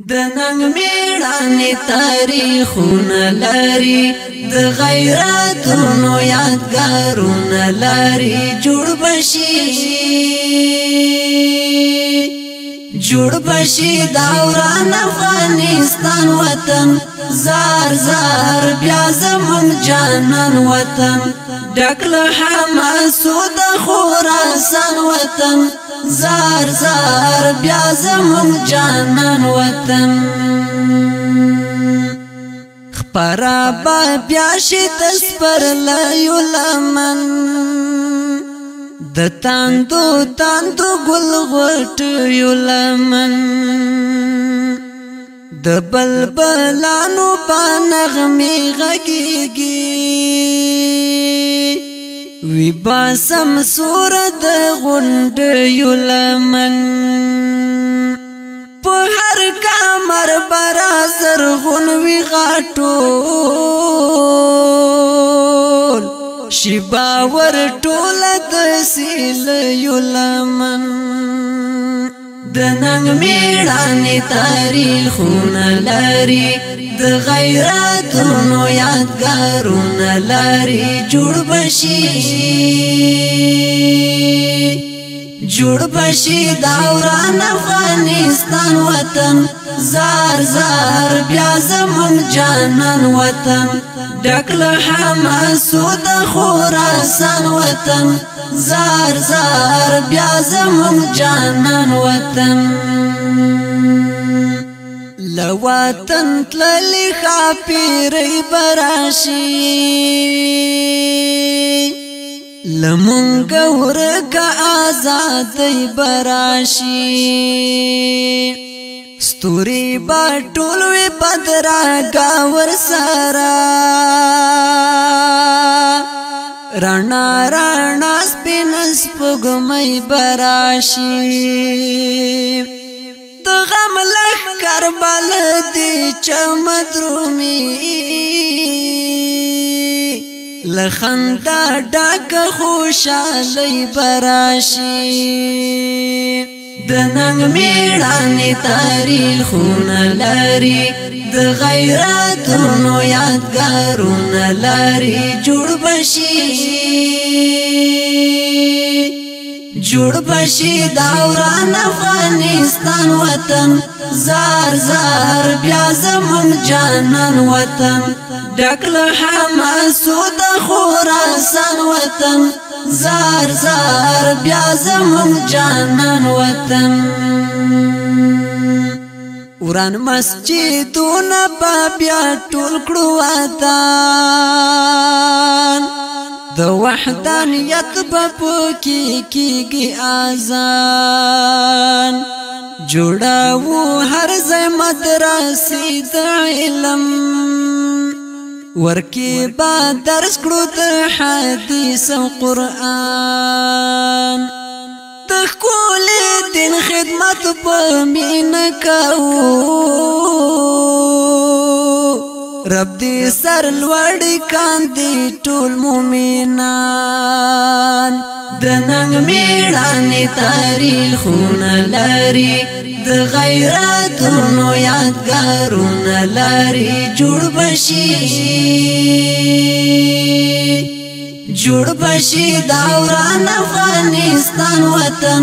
د ننګ میړانې تاریخونه لري، د غیرتونو یادګارونه لري. جوړ بشي، جوړ بشي دوران افغانستان وطن، زار زار بیا زمون جانان وطن. ډک له حماسو د خراسان وطن، زار زار بیا زمون جانان وطن. خپره به بیا شي د سپرلیو لمن، د تاندو تاندو ګل غوټیو لمن. د بلبلانو په نغمې غږیږي، وي باسم سور د غونډیو لمن. په هر کمر برا زرغون وي غاټول، شي باور ټوله د سیلیو لمن. د ننګ میړانې تاریخونه لري، د غیرتونو یادګارونه لري. جوړ بشي، جوړ بشي دوران افغانستان وطن، زار زار بیا زمون جانان وطن. ډک له حماسو د خراسان وطن، زار زار بیا زمون جانان وطن. له وطن تللي ښاپېرۍ به راشي، له مونږه ورکه ازادۍ به راشي. ستوري به ټول وي بدرګه ورسره، رڼا رڼا سپین سپوږمۍ به راشي. د غم لښکر به له دې چمه درومي، له خندا ډکه خوشحالۍ به راشي. د ننګ میړانې تاریخونه لري، د غیرتونو یادګارونه لري. جوړ بشي، جوړ بشي دوران افغانستان وطن، زار زار بیا زمون جانان وطن. ډک له حماسو د خراسان وطن، زار زار بیا زمون جانان وطن. وران مسجدونه به بیا ټول کړو ودان، د وحدانیت به پکې کېږي اذان. جوړاو هر ځای مدرسې د علم، ورکې به درس کړو د حدیث او قرآن. د ښکلي دین خدمت په مینه کوو، رب دې سر لوړ کاندي ټول مومنان. د ننګ میړانې تاریخونه لري، د غیرتونو یادګارونه لري. جوړ بشي، جوړ بشي دوران افغانستان وطن،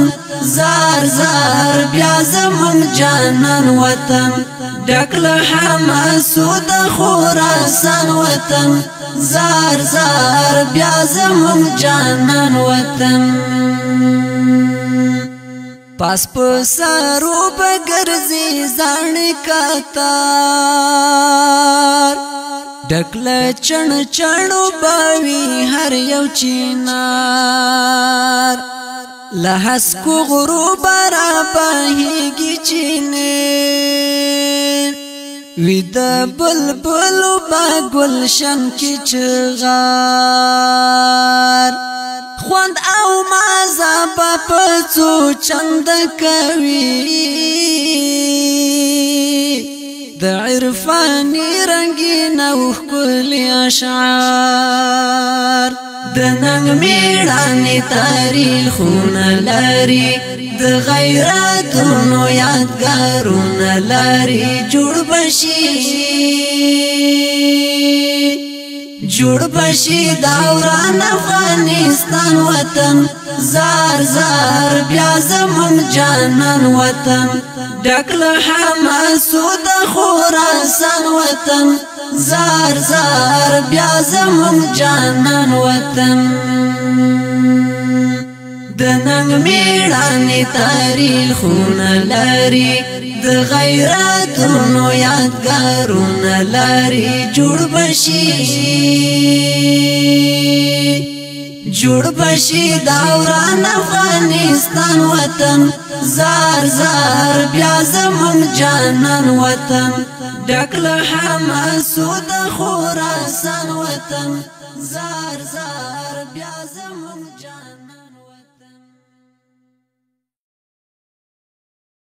زار زار بیا زمون جانان وطن. ډک له حماسو د خراسان وطن، زار زار بیا زمون جانان وطن. پاس په سرو به ګرځي زاڼې کتار، ډک له چڼ چڼو به وي هر یو چینار. له هسکو غرو به را بهیږي چینې، وي د بلبلو به ګلشن کې چغار. خوند او مزه به په څو چنده کوي، د عرفاني رنګین او ښکلي اشعار. د ننګ میړانې تاریخونه لري، د غیرتونو غیرتونو یادګارونه لري، جوړ بشي، جوړ بشي دوران افغانستان وطن، زار زار بیا زمون جانان وطن، ډک له حماسو د خراسان وطن، زار زار بیا زمون جانان وطن. د ننګ میړانې تاریخونه لري، د غیرتونو یادګارونه لري، جوړ بشي، جوړ بشي دوران افغانستان وطن، زار زار بیا زمون جانان وطن، ډک له حماسو د خراسان وطن، زار زار بیا زمون